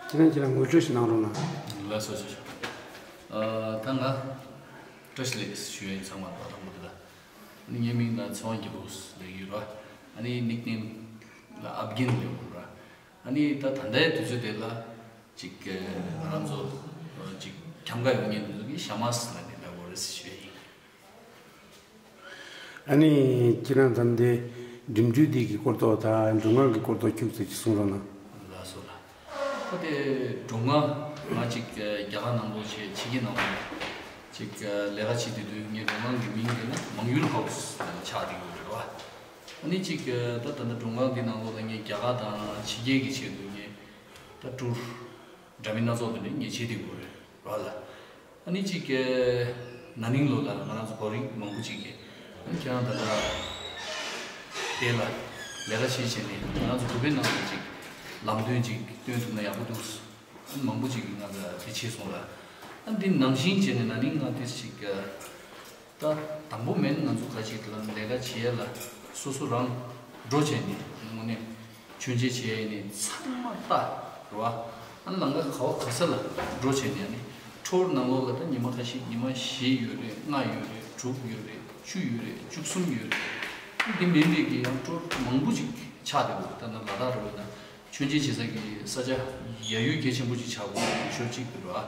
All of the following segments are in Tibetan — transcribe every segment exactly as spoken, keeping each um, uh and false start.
ཁྱེད་རང་ཁྱེད་རང་ངོ་སྤྲོད་ཞིག་གནང་རོགས་གནང་། ལགས་སོ་ཞུ་ཞུ། ཨ་ད་ང་བཀྲ་ཤིས་ལེགས་ཞུ་ཡ་ཡིན། ཚང་མ་ལ་དང་པོ་དེ་ལ། ཨ་ནི་ངའི་མིང་ལ་ཚེ་དབང་རྒྱལ་པོ་ལབ་ཡོད་ར། ཨ་ནི་ནིག་ནེམ་ལ་ཨབ་གིན་ལབ་ཡོད་ར། ཨ་ནི་ད་ད་ལྟའི་དུས་ཚོད་དེ་ལ་ཅིག་ང་རང་ཚོ་ཅིག་འཁྱམ་ག་ཡོང་མཁན་དེ་ཚོ་གིས་ཤ་མ་སི་ལབ་ནས་ལབ་དགོས་རེད་ཞུ་ཡ་ཡིན། ཨ་ནི་ཁྱེད་རང་ཚང་འདི་འགྲིམ་འགྲུལ་འདི་གི་སྐོར་ཐོག་དང་སྒྲུབ་ཁང་གི་སྐོར་ཐོག་ཁྱུག་ཙམ་ཅིག་གསུང་རོགས་གནང་། ལགས་སོ་ལགས། ད་དེ་སྒྲུབ་ཁང་ང་ཅིག་རྒྱ་གར་ནང་ལོགས་བྱས་ཕྱི་རྒྱལ་ནང་ལོགས་ཅིག་ལས་ཀ་བྱེད་དུས་དུས་ངའི་སྒྲུབ་ཁང་གི་མིང་དེ་ན་མང་ཡུལ་ཧའུ་སི་ཆགས་བསྡད་ཡོད་རེད་བ། ཨ་ནི་ཅིག་ད་ད་ལྟ་སྒྲུབ་ཁང་འདི་ནང་ལོགས་ལ་ངས་རྒྱ་གར་དང་ཕྱི་རྒྱལ་གྱི་ཆེད་དུ་ངས་ད་ཊུར་འདྲ་མིན་སྣ་ཚོགས་དེ་འདྲ་ངས་བྱེད་བསྡད་ཡོད་རེད་བ་ལ། ཨ་ནི་གཅིག་གི་ན་ནིང་ལོ་ལ་ང་རང་ཚོ་བོ་རིག་མང་པོ་གཅིག་གི་ཨ་ནི་ཁྱེད་རང་ད་ལྟ་དེ་ལ་ལས་ཀ་བྱེད་བྱས་ནས་ང་རང་ཚོ་བོད་པའི་ནང་ལ་གཅིག་ལམ་སྟོན་གཅིག་སྟོན་ཐུབ་ན་ཡག་པོ་འདུག་ཨ་ནི་མང་པོ་གཅིག་གིས་ང་ལ་དེ་བྱས་སོང་ལ། ཨ་ནི་དེ་ནང་བཞིན་བྱས་ནས་ན་ནིང་ང་དེ་གཅིག་ད་དང་པོ་མེད་ན་ང་ཚོ་ཁ་ཅིག་ལ་ལས་ཀ་བྱེད་ཡ་ལ་སོ་སོ་རང་འགྲོ་བྱས་ནས་དངོས་གནས་མཆོད་མཇལ་བྱེད་ཡ་ཡིན་ནའི་ཚང་མ་ལྟ་རེད་བ། ཨ་ནི་ལམ་ཁ་ག་བ་ག་ས་ལ་འགྲོ་བྱས་ནས་ཨ་ནི་ཊུར་ནང་ལོགས་ལ་ད་ཉི་མ་ཁ་ཤས་ཉི་མ་བཞི་ཡོད་རེད། ལྔ་ཡོད་རེད། དྲུག་ཡོད་རེད། བཅུ་ཡོད་རེད། བཅུ་གསུམ་ཡོད་རེད། འདི་མིན་པའི་གི་ཡང་ཊུར་མང་པོ་ཅིག་ཆགས་བསྡད་འདུག་ད་ནི་ལ་དྭགས་རེད་བ། ད་མཆོད་མཇལ་བྱེད་ས་གི་ས་ཆ་ཡ་ཡུལ་གལ་ཆེན་པོ་ཅིག་ཆགས་དགོས་རེད། ཞོར་གཅིག་དུ་ར།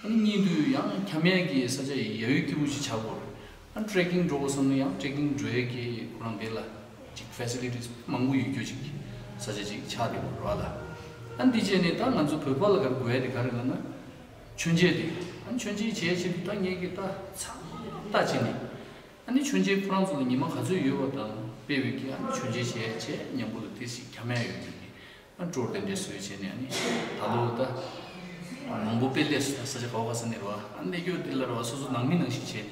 ཨ་ནི་གཉིས་དུས་ཡང་འཁྱམ་ཡས་ཀྱི་ས་ཆ་ཡ་ཡུལ་སྐྱིད་པོ་ཅིག་ཆགས་དགོས་རེད། ཨ་ནི་ཊེ་རེ་ཀིང་འགྲོ་དགོས་བསམ་ན་ཡང་ཊེ་རེ་ཀིང་འགྲོ་ཡས་ཀྱི་ཁོ་རང་དེ་ལ་ཅིག་ཕེ་སི་ལི་ཊི་སི་མང་པོ་ཡོད་རྒྱུ་ཅིག་ས་ཆ་ཅིག་ཆགས་བསྡད་དགོས་རེད་བ་ལ། ཨ་ནི་འདི་བྱས་ནས་ད་ང་ཚོ་བོད་པ་ལ་ག་རེ་དགོས་ཡ་དེ་ག་རེ་ལབ་ན། མཆོད་མཇལ་དེ། ཨ་ནི་མཆོད་མཇལ་བྱས་ཕྱིར་ད་ངས་ཀྱི་ད་ཚ་ད་བྱས་ནས། ཨ་ནི་མཆོད་མཇལ་ཁོ་རང་ཚོ་ལ་ཉི་མ་ག་ཚོད་ཡོད་པ་དང་དཔེ་བའི་གི་ཨ་ནི་མཆོད་མཇལ་བྱས་བྱས་མཉམ་པོ་ལ་ཏོག་ཙམ་འཁྱམ་ཡ་ཡོད་མཁན་གྱི་ཨ་ཊུར་དེ་འདྲས་བཟོས་བྱས་ནས། ཨ་ནི་ད་ལོ་ད་མང་པོ་དཔེ་སླེབས་སོང་། ས་ཆ་ག་བ་ག་ས་ནས་རེད་བ། ཨ་ནི་སླེབས་རྒྱུ་དེ་ལ་རེད་བ། སོ་སོ་ནང་མི་ནང་བཞིན་བྱས་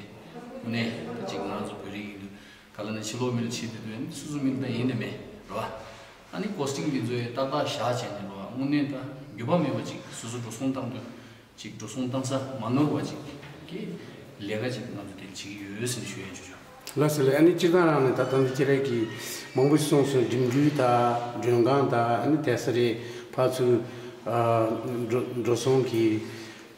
ནས་ནས་ད་ཅིག་ང་ཚོ་བོད་རིགས་ཡིན་དུས་ག་ལ་ནས་ཕྱི་ལོགས་མི་ལ་བྱེད་དུས་དུས་ཨ་ནི་སོ་སོ་མི་ལ་ད་ཡིན་ནི་མེད་རེད་བ། ཨ་ནི་ཀོ་སི་ཊིང་དེ་ཚོ་ཡང་ཏག་ཏག་བཞག་བྱས་ནས་རེད་བ། དངོས་གནས་ད་འགྱོད་པ་མེད་པ་ཅིག་སོ་སོ་འགྲོ་སོང་བཏང་དུས། ཅིག་འགྲོ་སོང་བཏང་ས་མ་ནོར་བ་ཅིག་གི་ལས་ཀ་ཅིག་ང་ཚོ་དེ་བྱེད་ཀྱི་ཡོད་ཟེར་ནས་ཞུ་ཡ་ཆོག་ཆོག་ལགས་སོ་ལགས། ཨ་ནི་སྤྱིར་བཏང་རང་ནས་ད་ད་ལྟ་ཁྱེད་རང་གིས་མང་པོ་ཞིག་གསུངས་སོང་། འགྲིམ་འགྲུལ་དང་མགྲོན་ཁང་དང་ཨ་ནི་བསྡད་ས་རེད། ཕར་ཚུར་ཨ་འགྲོ་འགྲོ་སོང་གི་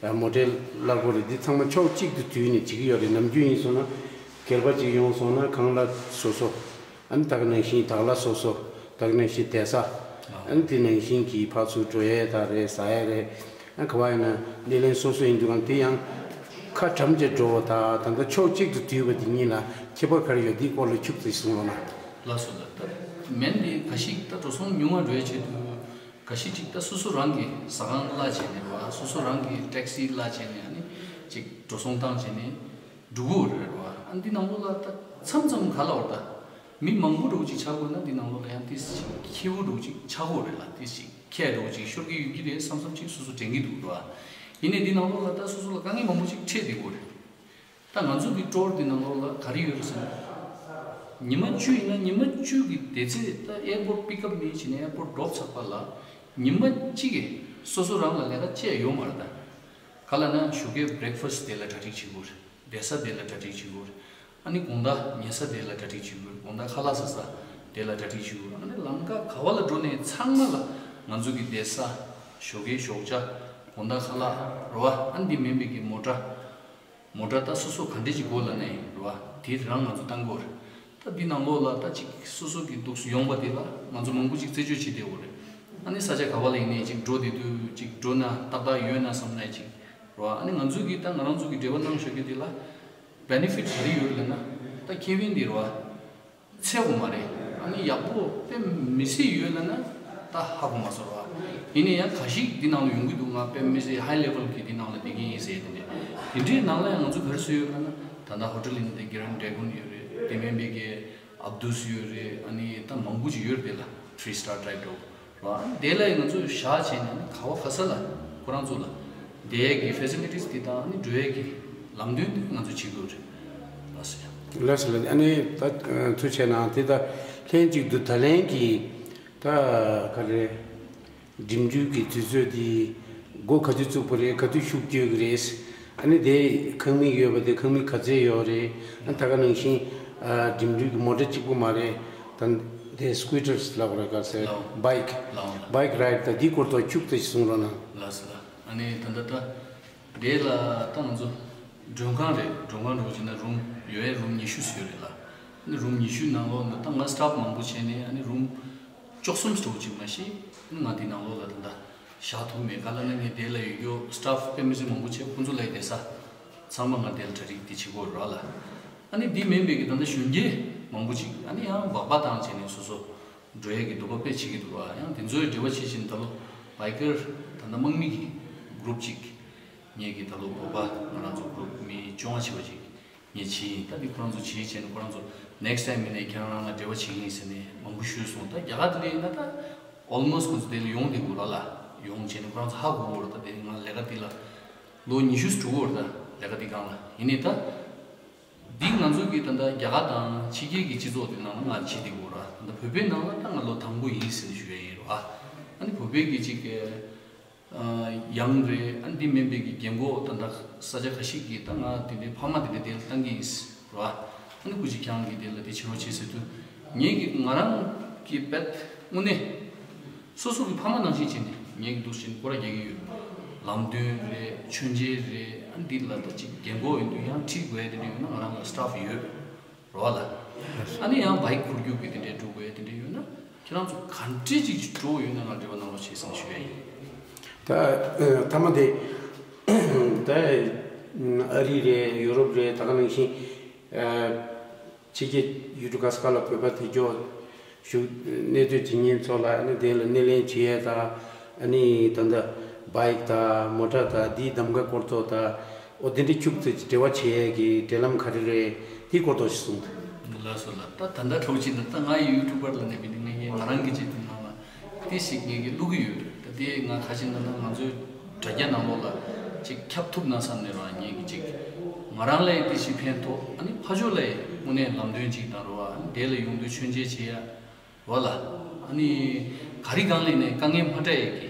ཨ་མོ་ཊལ་གླ་པོ་རེད། འདི་ཚང་མ་ཕྱོགས་གཅིག་ཏུ་དུས་ནས་བྱེད་ཀྱི་ཡོད་རེད། ནམ་རྒྱུན་ཡིན་སོང་ན་སྒེར་པ་ཅིག་ཡོང་སོང་ན་ཁང་གླ་སོ་སོ། ཨ་ནི་ད་ག་ནང་བཞིན་དག་ལ་སོ་སོ། ད་ག་ནང་བཞིན་བསྡད་ས། ཨ་ནི་དེ་ནང་བཞིན་གྱི་ཕར་ཚུར་འགྲོ་ཡས་དང་རེད། ཟ་ཡས་རེད། ཨ་ག་བ་ཡིན་ན་སྣེ་ལེན་སོ་སོ་ཡིན་དུས་གང་དེ་ཡང་ཁ་གྲམ་བྱས་འགྲོ་བ་དང་ད་ལྟ་ཕྱོགས་གཅིག་ཏུ་དུས་པ་དེ་གཉིས་ལ་ཁྱད་པར་ག་རེ་ཡོད། དེའི་སྐོར་ལ་ཁྱུག་ཙམ་གསུང་རོགས་གནང་། ལགས་སོ་ལགས། ད་མེན་དེ་ག་ཞིག་ད་འགྲོ་སོང་ཉུང་བ་འགྲོ་ཡས་ཆེད་དུ་ག་ཞིག་ཅིག་ད་སོ་སོ་རང་གི་ཟ་ཁང་གླ་བྱས་ནས་རེད་བ། སོ་སོ་རང་གི་ཊེག་སི་གླ་བྱས་ནས་ཨ་ནི་ཅིག་འགྲོ་སོང་བཏང་བྱས་ནས། འགྲོ་གི་ཡོད་རེད་བ། ཨ་འདི་ནང་ལོགས་ལ་ད་མཚམས་མཚམས་ག་ལ་བར་ད་མི་མང་པོ་འདྲ་བོ་ཅིག་ཆགས་དགོས་ན་འདི་ནང་ལོགས་ལ་ཡང་ཏོག་ཙམ་ཅིག་ཁྱེའུ་འདྲ་བོ་ཅིག་ཆགས་ཀྱི་ཡོད་རེད་ལ། ཏོག་ཙམ་ཅིག་ཁྱད་འདྲ་བོ་ཅིག་ཤོར་གྱི་ཡོད་ཀྱི་རེད་བསམ་བསམ་ཅིག་སོ་སོ་དྲན་གྱི་འདུག་རེད་བ། ཡིན་ནའི་འདི་ནང་ལོགས་ལ་ད་སོ་སོ་ལ་དཀའ་ངལ་མང་པོ་ཅིག་འཕྲད་བསྡད་ཀྱི་ཡོད་རེད། ད་ང་ཚོ་གི་ཊུར་འདི་ནང་ལོགས་ལ་ག་རེ་ཡོད་རེད་ཟེར་ན། ཉི་མ་བཅུ་ཡིན་ན་ཉི་མ་བཅུ་གི་དེ་ཚེ་ད་ཨེར་པོར་ཊི་པིག་ཨབ་ནས་བྱས་ནས་ཨེར་པོར་ཊི་ཌོབ་ཚར་བ་ལ་ཉི་མ་གཅིག་གི་སོ་སོ་རང་ལ་ལས་ཀ་བཅས་ཡོད་མ་རེད་ད། ག་ལ་ན་ཞོགས་ཀའི་བྷི་རེག་ཕ་སི་དེ་ལ་གྲ་སྒྲིག་བྱེད་དགོས་རེད། བསྡད་ས་དེ་ལ་གྲ་སྒྲིག་བྱེད་དགོས་རེད། ཨ་ནི་དགོང་དག་ཉལ་ས་དེ་ལ་གྲ་སྒྲིག་བྱེད་དགོས་རེད། དགོང་དག་ཁ་ལག་ཟ་ས་དེ་ལ་གྲ་སྒྲིག་བྱེད་དགོས་རེད། ཨ་ནི་ལམ་ཁ་ག་བ་ལ་འགྲོ་ནས་ཚང་མ་ལ་ང་ཚོ་གི་བསྡད་ས། ཞོགས་ཀའི་ཞོགས་ཇ། དགོང་དག་ཁ་ལག་རེད་བ། ཨ་ནི་འདི་མིན་པའི་གི་མོ་ཊ། མོ་ཊ་ད་སོ་སོ་ག་འདྲས་ཅིག་དགོས་ལབ་ན་ཡིན་རེད་བ། དེ་རང་ང་ཚོ་བཏང་དགོས་རེད། ད་འདི་ནང་ལོགས་ལ་ད་ཅིག་སོ་སོ་གི་འདུག་སེ་ཡོང་པ་དེ་ལ་ང་ཚོ་མང་པོ་ཅིག་རྩད་གཅོད་བྱེད་བསྡད་ཡོད་རེད། ཨ་ནི་ས་ཆ་ག་བ་ལ་ཡིན་ནའི་ཅིག་འགྲོ་བསྡད་དུས་ཅིག་འགྲོ་ན་ཏག་ཏག་ཡོད་ན་བསམ་ན་ཅིག་རེད་བ། ཨ་ནི་ང་ཚོ་གིས་ད་ང་རང་ཚོ་གིས་འབྲེལ་བ་གནང་ཤོག་གི་དེ་ལ་བེ་ནེ་ཕིཊ་ག་རེ་ཡོད་རེད་ལབ་ན། ད་ཁེ་བིན་འདི་རེད་བ། ཚད་དགོས་མ་རེད། ཨ་ནི་ཡག་པོ་དཔེ་མི་སྲིད་ཡོད་ལབ་ན་ད་ཧ་གོ་མ་སོང་བ། ཡིན་ནའི་ཡང་ག་ཞིག་འདི་ནང་ལ་ཡོང་གི་འདུག་ང་དཔེ་མི་སྲིད་ཧའི་ལེ་ཝལ་གྱི་འདི་ནང་ལ་བསྡད་ཀྱི་ཡིན་ཟེར་དེ་འདྲས། དེ་འདྲའི་ནང་ལ་ཡང་ང་ཚོ་ག་རེ་བཟོས་ཡོད་ལབ་ན། ད་ལྟ་ཧོ་ཊེལ་ཡིན་ན་དེ་གྷི་རན་ཌེ་གོན་ཡོད་རེད། དེ་མིན་པའི་གི་ཨབ་དུས་ཡོད་རེད། ཨ་ནི་ད་མང་པོ་ཅིག་ཡོད་རེད། དེ་ལ་ཐི་རི་སི་ཊར་ཊའིབ་འདྲ་བོ་རེད་བ། ཨ་ནི་དེ་ལ་ཡང་ང་ཚོ་བཞག་བྱས་ནས་ཨ་ནི་ག་བ་ག་ས་ལ་ཁོ་རང་ཚོ་ལ་བསྡད་ཡས་ཀྱི་ཕེ་སི་ལི་ཊི་སི་དེ་དང་ཨ་ནི་འགྲོ་ཡས་ཀྱི་ལམ་སྟོན་དེ་ང་ཚོ་བྱེད་དགོས་རེད། ལགས་སོ། ལགས་སོ། ཨ་ནི་ད་ཚུར་བྱས་ན་དེ་ད་ལྷན་ཅིག་ཏུ་ད་ལན་གྱི་ད་ག་རེ་འགྲིམ་འགྲུལ་གྱི་དུས་ཚོད་དེ་འགོ་ག་དུས་བཙུགས་པ་རེད། ག་དུས་ཤུགས་སྐྱོད་ཀྱི་རེད། ཨ་ནི་དེ་ཁང་མིག་ཡོད་པ་དེ་ཁང་མིག་ག་ཚད་ཡོད་རེད། ཨ་ནི་ད་ག་ནང་བཞིན་ཨ་འགྲིམ་འགྲུལ་གྱི་མོ་ཊ་གཅིག་པོ་མ་རེད། ད་ དེ་སི་ཀུ་ཊར་ལབ་ར་ག་ཟེར། ལའོ། བྷའིཀ་ལའོ། བྷའིཀ་རའིཌ་དང་འདི་སྐོར་ཐོག་ཁྱུག་ཙམ་ཞིག་གསུང་རོགས་གནང་། ལགས་སོ་ལགས། ཨ་ནི་ད་ལྟ་ད་འདི་ལ་ད་ང་ཚོ་མགྲོན་ཁང་རེད། མགྲོན་ཁང་འགྲོ་བྱས་ན་རུམ་ཡོད་ཡས་རུམ་ཉི་ཤུ་ཙམ་ཡོད་རེད་ལ། ཨ་ནི་རུམ་ཉི་ཤུ་ནང་ལོགས་ན་ད་ང་སི་ཊཕ་མང་པོ་བྱས་ནས་ཨ་ནི་རུམ་བཅུ་གསུམ་ཙམ་ཅིག་མ་གཏོགས་ཨ་ནི་ང་འདི་ནང་ལོགས་ལ་ད་ལྟ་བཞག་ཐུབ་མེད། ག་ལབ་ན་ངས་འདི་ལ་ཡོད་རྒྱུ་སི་ཊཕ་དཔེ་མི་སྲིད་མང་པོ་བྱས། ཁོང་ཚོ་ལ་ཡི་བསྡད་ས་ཚང་མ་ང་འདི་ལ་གྲ་སྒྲིག་འདི་བྱེད་དགོས་རེད་ལ། ཨ་ནི་འདི་མིན་པའི་གི་ད་ལྟ་གཞོན་སྐྱེས་མང་པོ་ཅིག་ཨ་ནི་ཡང་སྦག་སྦག་བཏང་བྱས་ནས་སོ་སོ་འགྲོ་ཡས་ཀྱི་འདོད་པ་དཔེ་བྱེད་ཀྱི་འདུག་བ། ཡང་དེ་ཚོའི་འབྲེལ་བ་བྱེད་བཞིན་ད་ལོ་བྷའི་ཀར་ད་ལྟ་དམག་མི་གི་གུ་རུབ་ཅིག་ངེད་ཀྱི་ད་ལོ་བོད་པ་ང་རང་ཚོ་གུ་རུབ་མི་བཅོ་ལྔ་བྱས་པ་ཅིག་ངས་བྱས་ཡིན། ད་འདི་ཁོ་རང་ཚོ་བྱས་བྱས་ནས་ཁོ་རང་ཚོ་ནེག་སི་ཊའིམ་ཡིན་ནའི་ཁྱེད་རང་རང་ལ་འབྲེལ་བ་བྱེད་ཀྱི་ཡིན་ཟེར་ནས་མང་པོ་ཞུས་སོང་། ད་རྒྱ་གར་དེ་ལ་ཡིན་ན་ད་ཨོལ་མོ་སི་ཁོ་ཚོ་དེ་ལ་ཡོང་བསྡད་འདུག་ལ་ལ། ཡོང་བྱས་ནས་ཁོ་རང་ཚོ་ཧ་གོ་གི་ཡོད་རེད། ད་དེ་ང་ལས་ཀ་འདི་ལ་ལོ་ཉི་ཤུ་ཙམ་འགྲོ་གི་ཡོད་རེད། ད་ལས་ཀ་འདི་སྒང་ལ་ཡིན་ནའི་ད། འདི་ང་ཚོ་གི་ད་ལྟ་རྒྱ་གར་དང་ཕྱི་རྒྱལ་གྱི་སྤྱི་ཚོགས་དེ་ནང་ལ་ང་བྱེད་བསྡད་ཀྱི་ཡོད་ར། ད་ལྟ་བོད་པའི་ནང་ལ་ད་ང་ལོ་དང་པོ་ཡིན་ཟེར་ནས་ཞུ་ཡ་ཡིན་ར། ཨ་ནི་བོད་པའི་གི་ཅིག་ཨ་ཡང་རེད། ཨ་ནི་འདི་མིན་པའི་གི་རྒན་གོག་ད་ལྟ་ས་ཆ་ཁ་ཤས་ཀྱི་ད་ང་དེ་འདྲའི་ཕ་མ་དེ་འདྲ་དེ་ལ་བཏང་གི་ཡིན་ར། ཨ་ནི་སྐུ་མཁྱེན་ཁྱེད་རང་གིས་དེ་ལ་དེ་བྱེད་རོགས་བྱེད་ཟེར་དུས་ངེད་ཀྱི་ང་རང་གི་དཔེ་དངོས་གནས། སོ་སོ་གི་ཕ་མ་ནང་བཞིན་བྱས་ནས་ངེད་ཀྱི་འདུག་བཞིན་སྐོར་ར་རྒྱག་གི་ཡོད། ལམ་སྟོན་རེད། མཆོད་མཇལ་རེད། ཨ་འདི་ལ་ད་ཅིག་རྒན་གོག་ཡིན་དུས་ཡང་ཁྲིད་དགོས་ཡ་དེ་འདྲ་ཡོད་ན་ང་རང་ལ་སི་ཊཕ་ཡོད་རེད་བ་ལ། ཨ་ནི་ཡང་བྷའིཀ་འཁུར་རྒྱུག་གི་དེ་འདྲའི་འགྲོ་དགོས་ཡ་དེ་འདྲ་ཡོད་ན་ཁྱེད་རང་ཚོ་ག་འདྲས་ཅིག་འགྲོ་དགོས་ཡོད་ན་ང་འབྲེལ་བ་གནང་རོགས་བྱེད་ཟེར་ནས་ཞུ་ཡ་ཡིན། ད་ཨ་མཐའ་མ་དེ་ད་ཨ་རི་རེད། ཡུ་རོབ་རེད། ད་ག་ནང་བཞིན་ཨ། ཕྱི་རྒྱལ་ཡུལ་གྲུ་ག་ས་ག་ལ་བོད་པ་དེ་ཚོ་བཞུགས་གནས་སྡོད་བྱེད་མཁན་ཚོ་ལ་ཨ་ནི་དེ་ལ་སྣེ་ལེན་བྱེད་ཡས་དང་། ཨ་ནི་ད་ལྟ་བྷའིཀ་དང་མོ་ཊ་དང་འདིའི་གདམ་ག་སྐོར་ཐོག་དང་། འོ་དེ་འདྲའི་ཁྱུག་ཙམ་འབྲེལ་བ་བྱེད་ཡས་ཀྱི་འབྲེལ་ལམ་ག་རེ་རེད། དེའི་སྐོར་ཐོག་ཞིག་གསུངས་ཏེ། ལགས་སོ་ལགས། ད་ད་ལྟ་གྲོགས་ཅིག་ན་ད་ང་ཡི་ཡུ་ཊུབ་པར་ལ་ནས་བི་ནི་ངས་ངས་ང་རང་གི་ཅིག་དེ་ནང་ལ། དེ་ཞིག་ངེད་ཀྱིས་བླུག་གི་ཡོད་རེད། ད་དེ་ང་ཁ་ཅིག་ན་ན་ང་ཚོའི་དྲ་རྒྱ་ནང་ལོགས་ལ་ཅིག་ཁྱབ་ཐུབ་ན་བསམ་ནས་རང་ངེད་ཀྱིས་ཅིག་ང་རང་ལ་ཡི་དེ་ཞིག་ཕན་ཐོགས། ཨ་ནི་ཕ་ཕྱོགས་ལ་ཡི་དངོས་གནས་ལམ་སྟོན་ཅིག་དང་རོ། ཨ་ནི་དེ་ལ་ཡོང་དུས་མཆོད་མཇལ་བྱེད་ཡ་རོ་ལ། ཨ་ནི་ག་རི་སྒང་ལ་ནས་དཀའ་ངལ་མ་འཕྲད་ཡ་གི་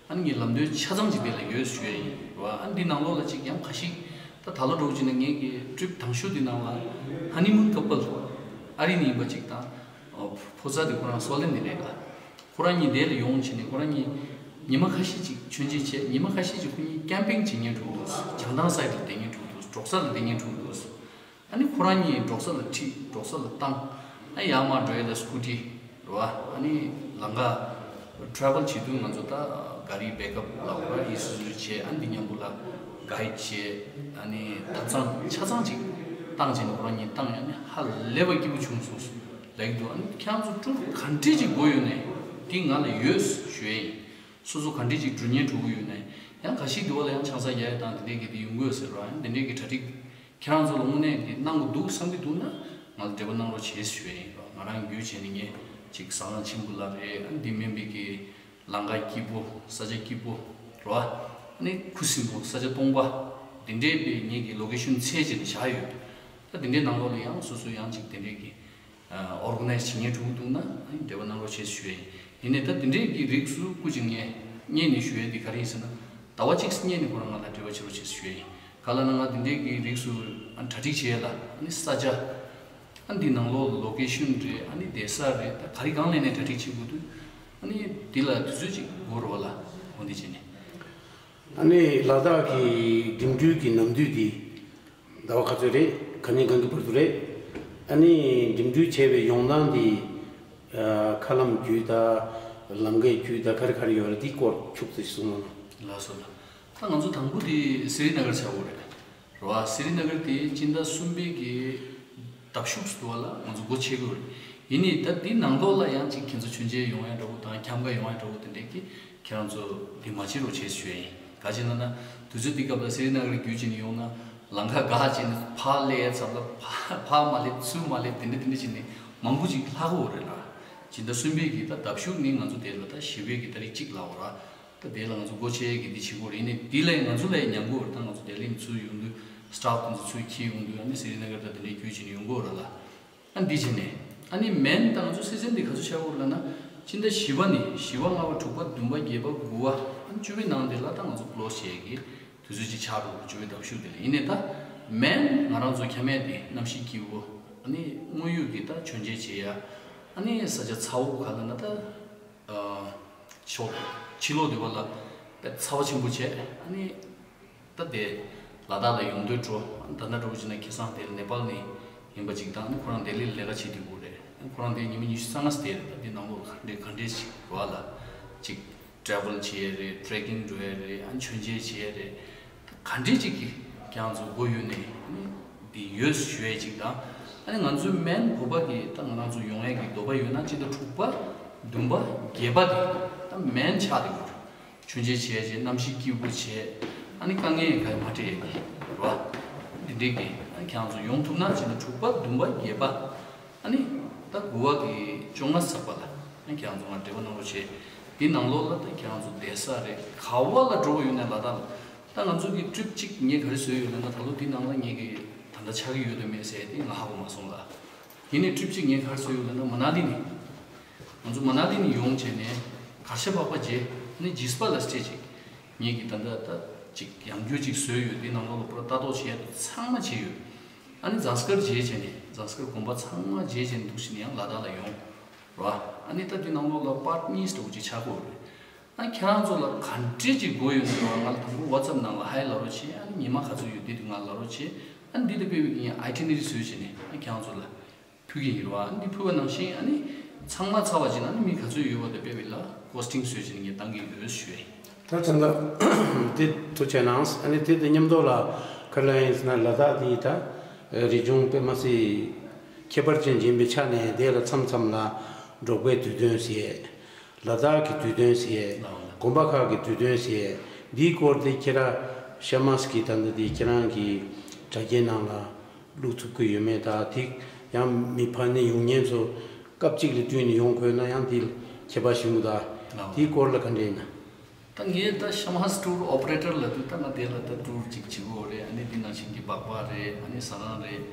ཨ་ནི་ངས་ལམ་སྟོན་ཆ་ཚང་ཅིག་དེ་ལ་ཡོད་ཞུ་ཡ་ཡིན་རོ། ཨ་ནི་འདི་ནང་ལོགས་ལ་ཅིག་ཡང་ཁ་ཤིག་ད་ད་ལོ་འགྲོ་གི་ཅིག་ན་ངེད་ཀྱི་ཊི་རིབ་དང་ཤོས་འདི་ནང་ལ་ཧ་ནི་མུན་ཀ་པལ་ཨ་རི་ནས་ཡིན་པ་ཅིག་དང་ཕོ་གསར་དེ་ཁོ་རང་སོ་ལེན་ནས་རེད་ལ། ཁོ་རང་གཉིས་འདིར་ཡོང་བྱས་ནས་ཁོ་རང་གཉིས་ཉི་མ་ཁ་ཤས་ཅིག་མཆོད་མཇལ་བྱས། ཉི་མ་ཁ་ཤས་ཅིག་ཁོ་གཉིས་ཀེམ་པིང་བྱེད་མཁན་འགྲོ་གི་འདུག་བྱང་ཐང་སའིཌ་ལ་བསྡད་མཁན་འགྲོ་གི་འདུག་འབྲོག་ས་ལ་བསྡད་མཁན་འགྲོ་གི་འདུག་ཨ་ནི་ཁོ་རང་གཉིས་འབྲོག་ས་ལ་ཁྲིད། འབྲོག་ས་ལ་བཏང་། ཨ་ཡར་མར་འགྲོ་ཡས་ལ་སི་ཀུ་ཊི་རེད་བ། ཨ་ནི་ལམ་ཁ་ཊེ་རེ་ཝལ་བྱེད་དུས་ང་ཚོ་ད་ག་རི་བེག་ཨབ་ལ་ཁོ་རང་ཨི་སུ་ཛུ་བྱས། ཨ་ནི་འདི་མཉམ་པོ་ལ་གྷའིཌ་བྱས། ཨ་ནི་ཐབ་ཚང་ཆ་ཚང་ཅིག་བཏང་བྱས་ནས་ཁོ་རང་གཉིས་བཏང་ཡ་ནི་ཧ་ལས་པ་སྐྱིད་པོ་བྱུང་སོང་ལབ་ཀྱི་འདུག་ཨ་ནི་ཁྱེད་རང་ཚོ་ཊུར་ག་འདྲས་ཅིག་དགོས་ཡོད་ནའི་འདི་ང་ལ་ཡོད་ཞུ་ཡ་ཡིན། སོ་སོ་ག་འདྲས་ཅིག་འགྲོ་སྙིང་བྲོ་གི་ཡོད་ནའི་ཡང་ག་ཤེད་འདི་བ་ལ་ཡང་ཆང་ས་རྒྱག་ཡ་དང་དེ་འདྲས་ཀྱི་དེ་ཡོང་གི་ཡོད་ཟེར་ར། ཡང་དེ་འདྲས་ཀྱི་གྲ་སྒྲིག་ཁྱེད་རང་ཚོ་ལ་དངོས་གནས་ཀྱི་གནང་དགོས་འདུག་བསམ་གྱི་འདུག་ན་ང་ལ་འབྲེལ་བ་གནང་རོགས་བྱེད་ཞུ་ཡ་ཡིན་ར། ང་རང་བརྒྱུད་བྱས་ནས་ངས་ཅིག་ཟ་ཁང་ཆེན་པོ་ལ་རེད། ཨ་འདི་མིན་པའི་གི་ལམ་ཁ་སྐྱིད་པོ། ས་ཆ་སྐྱིད་པོ་རེད་བ། ཨ་ནི་ཁུ་སིམ་པོ་ས་ཆ་སྟོང་པ་དེ་འདྲས་པའི་ངེད་ཀྱི་ལོ་ཀེ་ཤོན་འཚོལ་བྱས་ནས་བཞག་ཡོད། ད་དེ་འདྲའི་ནང་ལོགས་ལ་ཡང་སོ་སོ་ཡང་ཅིག་དེ་འདྲས་ཀྱི་ཨོར་ག་ནའི་ཛི་བྱེད་མཁན་འགྲོ་གི་འདུག་ན་ཨ་ནི་འབྲེལ་བ་གནང་རོགས་བྱེད་ཞུ་ཡ་ཡིན། ཡིན་ནའི་ད་དེ་འདྲས་ཀྱི་རིགས་སུ་སྐུ་མཁྱེན་ངས་སྔོན་ནས་ཞུ་ཡ་འདི་ག་རེ་ཡིན་ཟེར་ན། ཟླ་བ་གཅིག་སྔོན་ནས་ཁོ་རང་ང་ལ་འབྲེལ་བ་བྱེད་རོགས་བྱེད་ཞུ་ཡ་ཡིན། ག་ལབ་ན་ང་དེ་འདྲས་ཀྱི་རིགས་སུ་ཨ་གྲ་སྒྲིག་བྱེད་ཡ་ལ་ཨ་ནི་ས་ཆ། ཨ་འདི་ནང་ལོགས་ལ་ལོ་ཀེ་ཤོན་རེད། ཨ་ནི་བསྡད་ས་རེད། ད་ག་རི་སྒང་ལ་ནས་གྲ་སྒྲིག་བྱེད་དགོས་དུས་ཨ་ནི་འདི་ལ་དུས་ཚོད་ཅིག་འགོར་རོགས་ལ་འོ་འདི་བྱས་ནས། ཨ་ནི་ལ་དྭགས་ཀྱི་འགྲིམ་འགྲུལ་གྱི་ནམ་དུས་འདི་ཟླ་བ་ག་ཚོད་རེད། ག་ནས་གང་གི་བར་དུ་རེད། ཨ་ནི་འགྲིམ་འགྲུལ་བྱས་པའི་ཡོང་སྟངས་འདི་ཨ་མཁའ་ལམ་བརྒྱུད་དང་ལམ་ཁའི་བརྒྱུད་དང་ག་རེ་ག་རེ་ཡོད་རེད། འདི་སྐོར་ཁྱུག་ཙམ་གསུང་རོགས་གནང་། ལགས་སོ་ལགས། ད་ང་ཚོ་དང་པོ་དེ་སི་རི་ན་གར་ཆགས་ཡོད་རེད། རེད་བ། སི་རི་ན་གར་དེ་སྤྱི་ཟླ་གསུམ་པའི་གི་ཟླ་གཞུག་ཏུ་བ་ལ་ང་ཚོ་སྒོ་ཕྱེ་གི་ཡོད་རེད། ཡིན་ནའི་ད་འདི་ནང་ལོགས་ལ་ཡང་ཅིག་ཁྱེད་ཚོ་མཆོད་མཇལ་ཡོང་ཡ་འདྲ་བོ་དང་འཁྱམ་ག་ཡོང་ཡ་འདྲ་བོ་དེ་འདྲས་ཀྱི་ཁྱེད་རང་ཚོ་འདི་མ་བྱེད་རོགས་བྱེད་ཞུ་ཡ་ཡིན། ག་ཅི་ལབ་ན་དུས་ཚོད་འདི་སྐབས་ལ་སི་རི་ན་གར་བརྒྱུད་ཅིག་ནས་ཡོང་ན་ལམ་ཁ་འགག་ཅིག་ནས་ཕར་སླེབས་ཡ་ཚབ་ལ་ཕར་ཕར་མ་སླེབས་ཚུར་མ་སླེབས་དེ་འདྲས་དེ་འདྲས་ཅིག་ནས་མང་པོ་ཅིག་ལྷག་གི་ཡོད་རེད་ལ། སྤྱི་ཟླ་གསུམ་པའི་གི་ད་ཟླ་གཞུག་ནི་ང་ཚོ་དེ་ལ་ད་བཞི་པའི་གི་ཏ་རིག་གཅིག་ལ་འོ་ར། ད་དེ་ལ་ང་ཚོ་སྒོ་ཕྱེ་གི་འདི་བྱེད་དགོས་རེད། ནི་འདི་ལས་ང་ཚོ་ལས་ཉམས་དགོས་རེད། ད་ང་ཚོ་དེ་ལས་ཚུར་ཡོང་དུས་སི་ཊཕ་དེ་ཚོ་ཚུར་འཁྱེར་ཡོང་དུས་ཨ་ནི་སི་རི་ན་གར་ད་དེ་འདྲའི་རྒྱུད་ཅིག་ནས་ཡོང་དགོས་རེད་ལ། ཨ་འདི་བྱས་ནས་ཨ་ནི་མེན་ད་ང་ཚོ་སེ་ཟན་འདི་ག་ཚོད་བྱ་དགོས་རེད་ལབ་ན། སྤྱི་ཟླ་བཞི་པ་ནས་བཞི་པ་ལྔ་པ་དྲུག་པ་བདུན་པ་བརྒྱད་པ་དགུ་པ་ཨ་ནི་བཅུ་པའི་ནང་དེ་ལ་ད་ང་ཚོ་ཀློ་སི་བྱེད་ཀྱི་དུས་ཚོད་ཅིག་ཆགས་འགྲོ་གི་བཅུ་པའི་ཟླ་གཞུག་དེ་ལ། ཡིན་ནའི་ད་མེན་ང་རང་ཚོ་ཁྱམས་མེད་དེ་གནམ་གཤིས་སྐྱིད་པོ་ཨ་ནི་དངོས་ཡོད་ཀྱི་ད་མཆོད་མཇལ་བྱེད་ཡ། ཨ་ནི་ས་ཆ་ཚ་བོ་ག་ལ་ན་ད་ཨ་ཕྱོགས་ཕྱི་ལོགས་དེ་བ་ལ་དཔེ་ཚ་བ་ཆེན་པོ་བྱས། ཨ་ནི་ད་དེ་ལ་དྭགས་ལ་ཡོང་འདོད་འགྲོ། ཨ་ནི་ད་ལྟ་འགྲོ་བ་ཅིག་ན་ཁེ་སང་དེ་ནེ་པཱལ་ནས་ཡིན་པ་ཅིག་དང་། ཨ་ནི་ཁོ་རང་ལྡི་ལི་ལས་ཀ་བྱེད་དུས་སྐོར་རེད། ཨ་ནི་ཁོ་རང་དེ་ཉི་མ་ཉི་ཤུ་རྩ་ལྔ་ཙམ་བསྡད་རེད། ད་དེ་ནང་ལོགས་ལ་ག་འདྲས་ག་འདྲས་ཅིག་བ་ལ་ཅིག་ཊེ་རེ་ཝལ་བྱེད་ཡས་རེད། ཊེ་རེ་ཀིང་འགྲོ་ཡས་རེད། ཨ་ནི་མཆོད་མཇལ་བྱེད་ཡས་རེད། ག་འདྲས་ཅིག་གི་ཁྱེད་རང་ཚོ་སྒོ་ཡོད་ནས་ཨ་ནི་འདི་ཡོད་ཞུ་ཡས་ཅིག་དང་། ཨ་ནི་ང་ཚོའི་མེན་གོ་པ་གི་ད་ང་རང་ཚོ་ཡོང་ཡས་ཀྱི་འདོད་པ་ཡོད་ན་སྤྱི་ཟླ་དྲུག་པ་བདུན་པ་བརྒྱད་པ་དེ་ད་མེན་ཆགས་བསྡད་ཡོད་རེད། མཆོད་མཇལ་བྱས་རྗེས་གནམ་གཤིས་སྐྱིད་པོ་བྱས། ཨ་ནི་དཀའ་ངལ་ག་ཡང་མ་འཕྲད་ཡས་ཀྱི་རེད་བ། འདི་འདྲས་ཀྱི་ཨ་ནི་ཁྱེད་རང་ཚོ་ཡོང་ཐུབ་ན་སྤྱི་ཟླ་དྲུག་པ་བདུན་པ་བརྒྱད་པ། ཨ་ནི་ད་དགུ་པ་གི་བཅོ་ལྔ་ཚེས་པ་ལ་ཨ་ནི་ཁྱེད་རང་ཚོ་ང་འབྲེལ་བ་གནང་རོགས་བྱེད། འདི་ནང་ལོགས་ལ་ད་ཁྱེད་རང་ཚོ་བསྡད་ས་རེད། ག་བ་ལ་འགྲོ་གི་ཡོད་ན་ལ་དྭགས་ལ། ད་ང་ཚོ་གི་ཊི་རིབ་གཅིག་ངས་ག་རེ་བཟོས་ཡོད་ལབ་ན། ད་ལོ་འདི་ནང་ལ་ངས་གི་ད་ལྟ་ཆགས་ཀྱི་ཡོད་དམ་མེད་ཟེར་དེ་ང་ཧ་གོ་མ་སོང་ལ། ཡིན་ནའི་ཊི་རིབ་གཅིག་ངས་ག་རེ་བཟོས་ཡོད་ལབ་ན་མ་ན་ལི་ནས། ང་ཚོ་མ་ན་ལི་ནས་ཡོང་བྱས་ནས་གར་ཞ་བག་པ་བྱས་ནས་ཇིས་པ་ལ་སི་ཊེ་ཅིག་ངས་གི་ད་ལྟ་ད་ཅིག་ཡང་སྐྱར་ཅིག་བཟོས་ཡོད། འདི་ནང་ལོགས་ལ་པུ་ར་ལྟ་རྟོག་བྱས་ཚང་མ་བྱས་ཡོད། ཨ་ནི་ཛངས་དཀར་མཇལ་བྱས་ནས་ཛངས་དཀར་དགོན་པ་ཚང་མ་མཇལ་བྱས་ནས་འདུག་ཕྱིན་ནས་ཡང་ལ་དྭགས་ལ་ཡོང་ར། ཨ་ནི་ད་འདི་ནང་ལོགས་ལ་པཱརཊ་གཉིས་འདྲ་བོ་ཅིག་ཆགས་ཀྱི་ཡོད་རེད། ཨ་ཁྱེད་རང་ཚོ་ལ་ག་འདྲས་ཅིག་དགོས་ཡོད་ན་ར་ང་ལ་དང་པོ་ཝ་ཊི་སེབ་ནང་ལ་ཧའི་ལབ་རོགས་བྱེད། ཨ་ནི་ཉི་མ་ག་ཚོད་ཡོད་དེ་དུས་ང་ལ་ལབ་རོགས་བྱེད། ཨ་ནི་འདི་དང་དཔེ་བའི་ངས་ཨའི་ཊི་ནེ་རི་རི་བཟོས་བྱས་ནས་ཨ་ཁྱེད་རང་ཚོ་ལ་ཕུལ་གྱི་ཡིན་ར། ཨ་ནི་འདི་ཕུལ་བ་ནང་བཞིན་ཨ་ནི་ཚང་མ་ཚར་བ་ཅིག་ན་ཨ་ནི་མི་ག་ཚོད་ཡོད་པ་དང་དཔེ་བའི་ལ་ཀོ་སི་ཊིང་བཟོས་བྱས་ནས་ངས་བཏང་གི་ཡོད་ཞུ་ཡ་ཡིན། ད་ད་ལྟ་དེ་ཐུགས་རྗེ་གནང་། ཨ་ནི་དེ་དང་མཉམ་དུ་ལ་ག་རེ་ལབ་ཡིན་ཟེར་ན། ལ་དྭགས་འདི་ད་རི་ལྗོངས་དཔེ་མ་སྲིད་ཁྱད་པར་ཅན་ཡིན་པའི་ཆ་ནས་དེ་ལ་མཚམས་མཚམས་ལ་འབྲོག་པའི་དུས་སྟོན་ཟེར། ལ་དྭགས་ཀྱི་དུས་སྟོན་ཟེར། དགོན་པ་ཁག་གི་དུས་སྟོན་ཟེར། འདིའི་སྐོར་དེ་ཁྱེད་རང་ཤ་མ་སི་ཀི་ད་ལྟ་དེ་ཁྱེད་རང་གི་དྲ་རྒྱའི་ནང་ལ་བླུག་ཐུབ་ཀྱི་ཡོད་མེད། ད་དེ་ཡང་མི་ཕར་ནས་ཡོང་མཁན་ཚོ་སྐབས་གཅིག་ལ་བསྟུན་ནས་ཡོང་དགོས་ན་ཡང་དེ་ཁྱད་པར་ཞིག་འདུག་ད་དེའི་སྐོར་ལ་ག་འདྲ་ཡིན་ན། ད་ངས་ད་ཤ་མ་སི་ཊུར་ཨོ་པ་རེ་ཊར་ལབ་དུས་ད་ང་དེ་ལ་ད་ཊུར་ཅིག་བྱེད་དགོས་རེད། ཨ་ནི་འདི་ནང་བཞིན་གྱི་སྦག་སྦག་རེད། ཨ་ནི་ཟ་ཁང་རེད།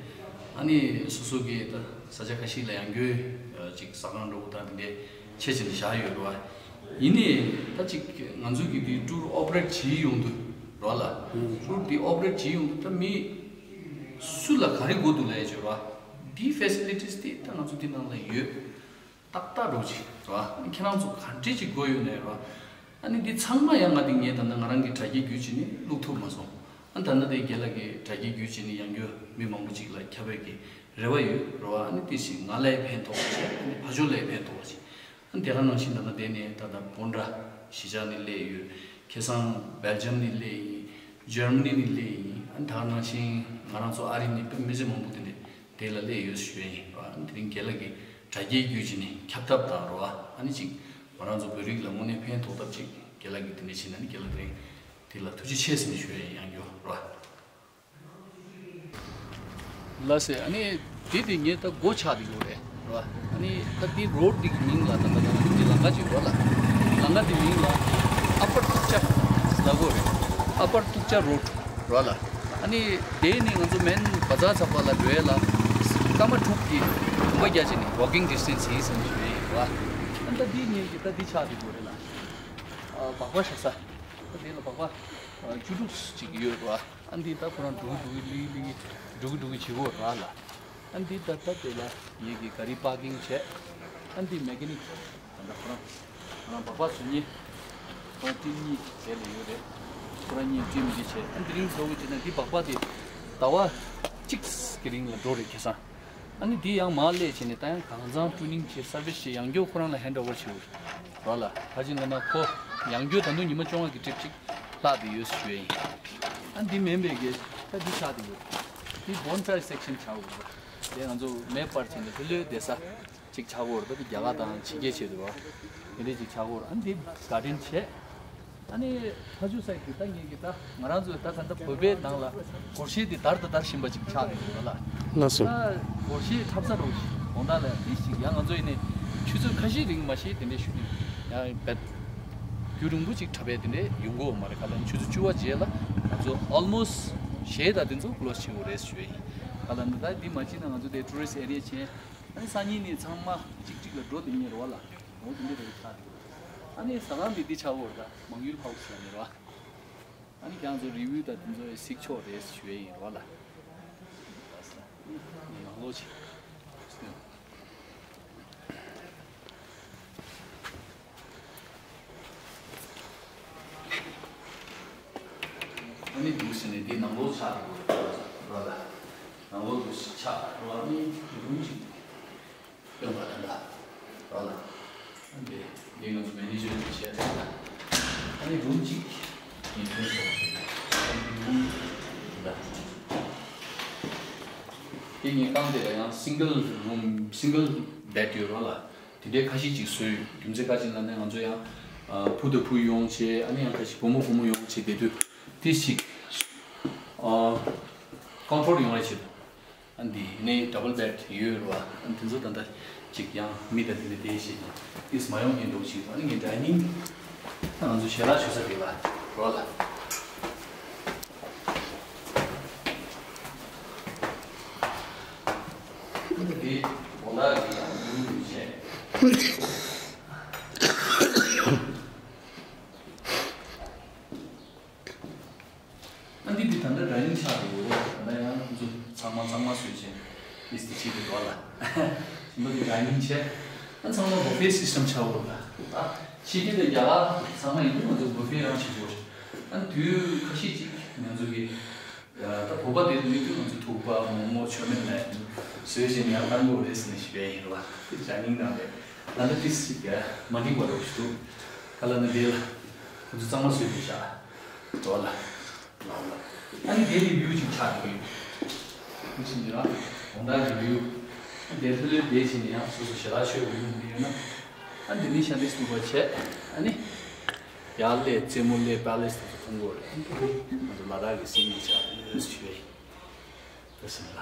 ཨ་ནི་སོ་སོ་གི་ད་ས་ཆ་ཁ་ཤས་ལ་ཡང་སྐྱར་ཅིག་ཟ་ཁང་འགྲོ་དགོས་ད་དེ་འདྲས་ཆེད་བྱས་ནས་བཞག་ཡོད་རེད་བ། ཡིན་ནའི་ད་ཅིག་ང་ཚོ་གི་འདི་ཊུར་ཨོ་པ་རེ་ཊི་བྱེད་ཡོང་དུས་རེད་བ་ལ། ཊུར་འདི་ཨོ་པ་རེ་ཊི་བྱེད་ཡོང་དུས་ད་མི་སུ་ལ་ག་རེ་དགོས་འདུག་ལབ་ཡ་ཅིག་ཡོད་རེད་བ། འདིའི་ཕེ་སི་ལི་ཊིས་དེ་ད་ང་ཚོ་འདི་ནང་ལ་ཡོད། ཏག་ཏག་འགྲོ་ཅིག་རེད་བ། ཁྱེད་རང་ཚོ་ག་འདྲས་ཅིག་དགོས་ཡོད་ནའི་རེད་བ། ཨ་ནི་འདི་ཚང་མ་ཡང་ང་འདི་ངས་ད་ལྟ་ང་རང་གི་དྲ་རྒྱའི་བརྒྱུད་བྱས་ནས་བླུག་ཐུབ་མ་སོང་། ཨ་ད་ལྟ་དེ་རྒན་ལགས་ཀྱི་དྲ་རྒྱའི་བརྒྱུད་བྱས་ནས་ཡང་སྐྱར་མི་མང་པོ་ཅིག་ལ་ཁྱབ་པའི་གི་རེ་བ་ཡོད་རེད་བ། ཨ་ནི་དེ་བཞིན་ང་ལ་ཡང་ཕན་ཐོགས་པ་བྱས། ཨ་ནི་ཕ་ཇོ་ལ་ཡང་ཕན་ཐོགས་པ་བྱས། ཨ་ནི་དེ་ག་ནང་བཞིན་ད་ལྟ་དེ་ནས་ད་ལྟ་བོན་ཌ་གཞིས་ཆགས་ནས་སླེབས་ཡོད། ཁ་སང་སྦེལ་ཇམ་ནས་སླེབས་ཡིན། འཇར་མ་ནི་ནས་སླེབས་ཡིན། ཨ་ནི་ད་ག་ནང་བཞིན་ང་རང་ཚོ་ཨ་རི་ནས་དཔེ་མི་སྲིད་མང་པོ་དེ་འདྲས་དེ་ལ་སླེབས་ཡོད་ཞུ་ཡ་ཡིན་ར། ཨ་ནི་དེ་རིང་རྒན་ལགས་ཀྱི་དྲ་རྒྱའི་བརྒྱུད་བྱས་ནས་ཁྱབ་ཐབས་དང་རེད་བ། ཨ་ནི་ཅིག་ང་རང་ཚོ་བོད་རིགས་ལ་དངོས་གནས་ཕན་ཐོགས་ཐབས་ཅིག་རྒན་ལགས་ཀྱིས་དེ་འདྲས་བྱས་ན་ནི་རྒན་ལགས་དེ་རིང་དེ་ལ་ཐུགས་རྗེ་ཆེ་ཟེར་ནས་ཞུ་ཡ་ཡིན། ཡང་བསྐྱར་རེད་བ། ལགས་སེ། ཨ་ནི་དེ་དེ་ངས་ད་སྒོ་ཆགས་དེ་ཡོད་རེད་རེད་བ། ཨ་ནི་ད་དེ་རོཌ་དེ་གི་མིང་ལ་ད་ད་ད་ད་དེ་ལམ་ཁ་ཅིག་ཡོད་རེད་ལ། ལམ་ཁ་དེ་མིང་ལ་ཨ་པར་ཏུག་ཅ་ལབ་དགོས་རེད། ཨ་པར་ཏུག་ཅ་རོཌ་རེད་ལ། ཨ་ནི་དེ་ནི་ང་ཚོ་མེན་བ་ཛར་ཚགས་པར་ལ་འགྲོ་ཡས་ལ་སྐར་མ་དྲུག་གི་གོམ་པ་རྒྱག་བྱས་ནས་ཝོག་ཀིང་ཌི་སི་ཊན་སི་ཡིན་ཟེར་ནས་ཞུ་ཡས་ཡིན་རེད་བ། ཨ་ནི་ད་དེ་ངས་ཀྱི་ད་དེ་ཆགས་དེ་དགོས་རེད་ལ། ཨ་སྦག་སྦག་བཞག་ས། ད་དེ་ལ་སྦག་སྦག་བཅུ་དྲུག་ཅིག་ཡོད་རེད་བ། ཨ་འདི་ད་ཁོ་རང་འགྲོ་གི་འགྲོ་གི་སླེབས་སླེབས་འགྲོ་གི་འགྲོ་གི་བྱེད་དགོས་ར་ལ། ཨ་འདི་ད་ད་དེ་ལ་ངེད་ཀྱི་ག་རི་པར་ཀིང་བྱས། ཨ་འདི་མེ་ཀ་ནིག་ད་ད་ཁོ་རང་ཁོ་རང་སྦག་སྦག་བཟོ་མཁན་ཁོ་རང་ཊིམ་གཉིས་དེ་ལ་ཡོད་རེད། ཁོ་རང་གཉིས་ཊིམ་འདི་བྱས། ཨ་འདི་རིང་འགྲོ་གི་བྱས་ན་འདི་སྦག་སྦག་དེ་ཟླ་བ་གཅིག་གི་རིང་ལ་འགྲོ་རེད་ཁ་སང་། ཨ་ནི་འདི་ཡང་མར་སླེབས་བྱས་ནས་ད་ཡང་གང་ཚང་ཊུ་ནིང་བྱས་སར་བིས་བྱས་ཡང་བསྐྱར་ཁོ་རང་ལ་ཧེན་ཌི་ཨོ་ཝར་བྱེད་དགོས་རེད་ལ། ཕར་ཕྱིན་ལ་ན་ཁོ་ཡང་བསྐྱར་ད་དུང་ཉི་མ་བཅོ་ལྔ་གི་ཊིབ་ཅིག་ལྷག་བསྡད་ཡོད་ཞུ་ཡ་ཡིན། ཨ་འདི་མིན་པའི་གི་ད་འདི་ཆགས་བསྡད་ཡོད། འདི་བོན་ཕ་ཡར་སེག་ཤན་ཆགས་ཡོད་རེད། དེ་ང་ཚོ་མེ་སྤར་བྱས་ནས་ཕྱི་ལོའི་བསྡད་ས་ཅིག་ཆགས་ཡོད་རེད། ད་འདི་རྒྱ་གར་དང་ཕྱི་རྒྱལ་བྱས་འདུག་བ། དེ་འདྲས་ཅིག་ཆགས་ཡོད་རེད། ཨ་འདི་གར་ཌེན་བྱས། ཨ་ནི་ཕ་ཇོ་སའིཌ་གི་ད་ངེད་ཀྱི་ད་ང་རང་ཚོའི་ད་ད་ལྟ་བོད་པའི་ནང་ལ་སྒོར་གཞས་འདི་དར་དང་དར་བཞིན་པ་ཅིག་ཆགས་ཡོད་རེད་ལ། ལགས་སོ། ད་སྒོར་གཞས་འཁྲབ་ས་རོགས་ཞིག་གོང་ད་ལ་འདི་ཞིག་ཡང་ང་ཚོ་ཡིན་ནའི་ཆུ་ཚོད་ཁ་ཤས་རིང་མ་ཤེས་དེ་འདྲའི་ཞུ་དུས་ཡང་བད་རྒྱུན་རིང་པོ་ཅིག་འཁྲབ་པའི་དེ་འདྲའི་ཡོང་གི་ཡོད་མ་རེད། ག་ལ་ཆུ་ཚོད་བཅུ་པ་རྗེས་ལ་ང་ཚོ་ཨོལ་མོ་སི་གཞས་དང་དེ་ཚོ་ཀློ་སི་བྱེད་དགོས་རེད་ཞུ་ཡ་ཡིན། ག་ལ་ནི་ད་འདི་མ་བྱས་ན་ང་ཚོ་དེ་ཊུ་རི་སི་ཊི་ཨེ་རི་ཡ་བྱས། ཨ་ནི་སང་ཉིན་ནས་ཚང་མ་གཅིག་གཅིག་ལ་འགྲོ་བསྡད་མཁན་རེད་བ་ལ། འོ་དེ་འདྲ་རེད་ཆགས་འདུག་ཨ་ནི་ཟ་ཁང་འདི་འདི་ཆགས་ཡོད་རེད། ད་མང་ཡུལ་ཧའུ་སི་ཟེར་ནས་རེད་བ། ཨ་ནི་ཁྱེད་རང་ཚོ་རི་བིའུ་དང་དེ་ཚོ་གཟིགས་ཆོག་རེད་ཞུ་ཡས་ཡིན་རེད་བ་ལ། ནང་ལོགས་ཅིག་ནི་འདུག་ཟེར་ནས་འདི་ནང་ལོགས་ཆགས་འདུག་རོགས་ལ། ནང་ལོགས་འདུག་ཆགས་རོགས་ནི་རུམ་གཅིག་སྟོན་པ་དང་འདྲ་རོགས་ལ། འདི་འདི་ང་ཚོ་མེ་ནེ་ཇར་གྱིས་བྱས་ཏེ་ཨ་ནི་རུམ་གཅིག་ངས་སྟོན་སོང་། འདི་ངའི་རྐང་དེ་ལ་ཡང་single room single bed ཡོད་རོགས་ལ། དེ་འདྲའི་ཁ་ཤས་ཅིག་བཟོས་ཡོད། རྒྱུ་མཚན་ག་ཅི་ལབ་ན་ང་ཚོ་ཡང་ཨ་བུ་དང་བུ་ཡོང་བྱས་ཨ་ནི་ཡང་ཁ་ཤས་བུ་མོ་བུ་མོ་ཡོང་བྱས་བསྡད་དུས་ཏིས་ཅིག་ཨ་comfort ཡོང་བའི་ཆེད་དུ་ཨ་འདི་ནས་double bed ཡོད་རེད་བ། ཨ་དེ་ཚོ་ད་ལྟ་ཅིག་ཡང་མི་དང་དེ་ནས་བསྡད་བྱས་ཏིས་མ་ཡོང་མཁན་འདུག་ཅིག་ཨ་ནི་ངའི་dining ད་ང་ཚོ་ཞལ་ལག་མཆོད་ས་རེད་བ་རོགས་ལ། འདི་དགོང་དག་གི་ཡང་ཉིན་ཉིན་བྱས། ཨ་འདི་འདི་ད་ལྟ་dining ཆགས་འདུག་ད་ལྟ་ཡང་ཁོང་ཚོ་ཚང་མ་ཚང་མ་བཟོས་བྱས་ལིས་ཏི་བྱེད་དུ་འགྲོ་ལ། ཞིམ་པོ་འདི་dining བྱས། ཨ་ཚང་མ་buffet system ཆགས་འོང་ལ། ད་ཕྱི་རྒྱལ་དང་རྒྱ་གར་ཚང་མ་ཡིན་དུས་ང་ཚོ་buffet རང་བྱེད་དགོས། ཨ་དུས་ཁ་ཤས་ཅིག་ང་ཚོ་གི་ད་བོད་པ་དེ་ལུས་དུས་ང་ཚོ་ཐུག་པ་མོག་མོག་མཆོད་མེ་ལ་བཟོས་བྱས་ནས་ཡང་བཏང་དགོས་རེད་ཟེར་ནས་ཞུ་བའི་ཡིན་རེད་བ། དེ་ཞག་ཉིན་ནང་ལས་ད་ལྟ་ཏིས་ཅིག་མ་འགྲིག་པ་རོགས་ཞུ་འདུག་ག་ལ་ན་དེ་ལ་ཁོ་ཚོ་གཙང་མ་བཟོས་འདུག་ཤག་འགྲོ་ལ། ཨ་ནི་དེ་ནི་view ཅིག་ཆགས་འདུག་ཡོད། དེ་བཞིན་དུ་ཡང་དགོང་དག་གི་view། དེ་ལྷོད་ལྷོད་དེ་བཞིན་ཡང་སོ་སོ་ཞལ་ལག་མཆོད་དགོས་ཡོང་དེ་ཡོད་ན། ཨ་འདི་ནི་ཤ་འདི་སུ་བ་བྱས་ཨ་ནི། ཡར་སླེབས་རྩེ་མོ་སླེབས་པ་ལེས་དེ་ཚོ་མཐོང་གི་རེད། ང་ཚོ་ལ་དྭགས་ཀྱི་སེམས་ཀྱི་ཆ་ལོས་ཞུ་བའི་བཀའ་སེམས་ལ།